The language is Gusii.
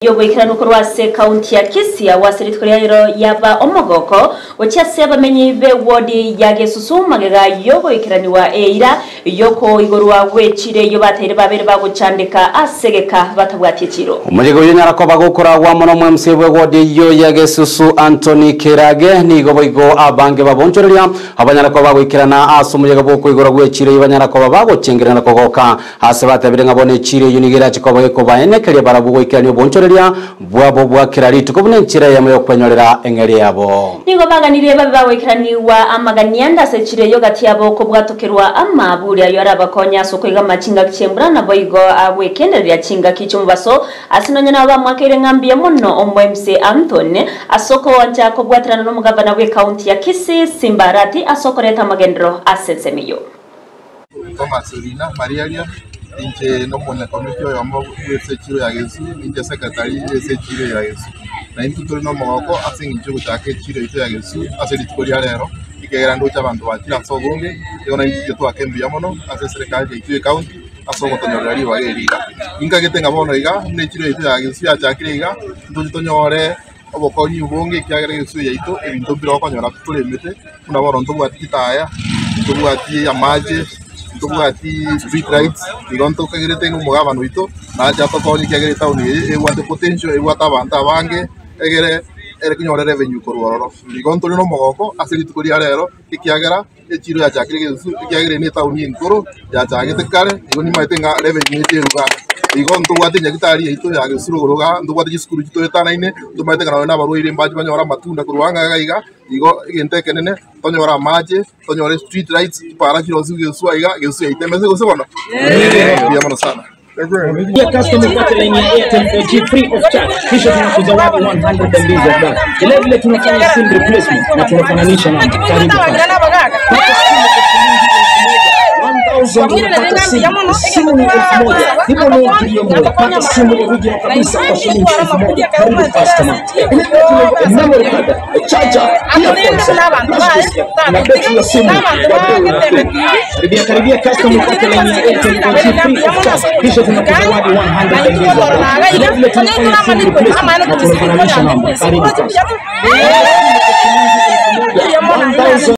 Y'oboikeranu korwa ase ekaunti ya Kisii agwo ase rituko ria rero yaba omogoko gochia ase abamenyi b'ewodi ya Gesusu magega y'ogoikeranigwa eira y'okoigorwa gw'echiro eyio bateire babere bagochandeka ase egeka batabwati echiro. Omoyega oyio onyara koba gokoragwa amo n'omwemc bw'ewodi eyio ya Gesusu Anthony Kerage nigo boigo abange babonchoreria abanyara koba bagoikerana ase omoyega bw'okoigorwa gw'echiro eyio banyara koba bagochengerera na kogoka Ase batebire ng'a bono echiiro eyio nigo erache koba ekobaenekeria barabwo goikerania obonchoreria bwabo bwa kera rituko buna enchera eyemo y'okwenyorera eng'eria yabo. Nigo baganirie babe bagoikeranigwa amagania ande ase echiiro eyio gati yabo okobwatokerwa amaaburi ayio arabakonye ase okoigama chingaki chi'embura naboigo agwekendereria chingaki chi'omobaso ase nonya nabo bamwakeire ng'a mbuya mono Omoemc Anthony ase okoancha kobwaterana nomogavana bw'ecounty ya Kisii Simba Arati ase okoreta amagenderero ase ensemo eyio. Thomas Orina Mariaria, inche nomonyakomiti oyomo bw'ase echiro ya Gesu, ninche secretary bw'ase echiro ya Gesu. Na intwe tore nomogoko ase eng'encho yogochaka echiro yaito ya Gesu ase rituko ria rero, ekiagera ndoche abanto bachire ase obonge, igo naintwe tiga twake mbuya mono ase eserekari yaito ya ecounty ase ogotonyorera ribaga eri iga. Ninkagete ng'a bono iga buna echiro yaito ya Gesu yachakire iga, ntoche tonyore obokonyi obonge ekiagera egesu yaito ebinto mbire okonyora toremete. Buna bono ntobwati chitaya, ntobwati amache, ntobwati street lights, igo ntokagerete ng'a omogabana oito nache atokonye ekiagera etown eye ebwate potential, ebwate abanto abange, egere ere konyora revenue korwa ororo. Igo ntore na omogoko ase rituko ria rero ekiagera echiro yachakire egesusu ekiagera eye ne etown enkoro yachagete kare, igo nimanyete ng'a revenue neche eruga. Igo ntobwate enyagitari yaito ya Gesusu rogoro igaa, ntobwate chisukuru chitoetanaine, ntomanyete ng'a nonye na abarwaire mbache banyore amatunda korwa ang'e iga iga. Igo egento ekenene, tonyore amache, tonyore street lights, chipara chirosigwe gesusu aiga, gesusu yaito emese gose bono? Mbuya mono sana. Pia customer upate line ya Airtel 4G free of charge, kisha tunakuzawadi 100 MB za data. Vile vile tunafanya sim replacement na tunafananisha namba. Karibu customer. Pata simu kwa shilingi 1000. 1000 unapata simu. Simu ni 1000. Hivyo ni ndio moja. Pata simu original kabisa kwa shilingi 1000. Karibu customer. Vile vile tuna memory card, charger, earphones, flash disk na betri ya simu kwa bei nafuu. Karibia karibia customer upate line ya Airtel 4G free of charge, kisha tunakuzawadi 100 MB za data. Vile vile tunafanya sim replacement na tunafananisha namba. Karibu customer. 1000.